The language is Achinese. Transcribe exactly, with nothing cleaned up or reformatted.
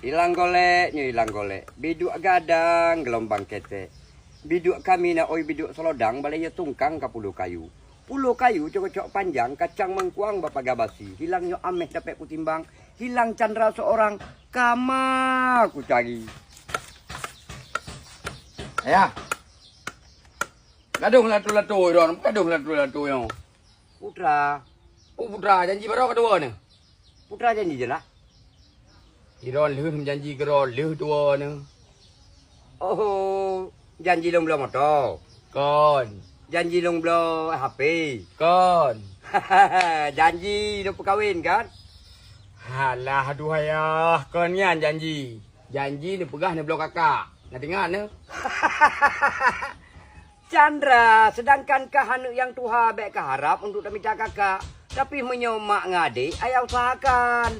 Ilang golek nyoe ilang golek, biduek gadang geulumbang ketek. Biduek kami na oi biduek seulodang balée nyoe tungkang ka pulo kayu. Pulo kayu cok-cok panjang kacang mangkuang bak paga basi. Hilang nyoe ameh dapet kutimbang, hilang Chandra seorang kama kucari. Ayah, gadong lato-lato Iron, gadong lato-lato nyoe. Putra. Oh, Putra, janji baroe keudua ni. Putra janji je lah. Iron lheueh janji keudroe lheueh dua ni. Oh, janji lôn bloe moto. Kon. Janji lôn bloe H P. Kon. Janji lôn peukawen kan? Alah, aduh ayah, kon nyan janji. Janji neupeugah neubloe kakak. Na teuingat ne? Chandra, sedangkan kah aneuk nyang tuha bék kaharab untuk tamita kakak. Tapi meunyoe mak ngon adek, ayah usahakan.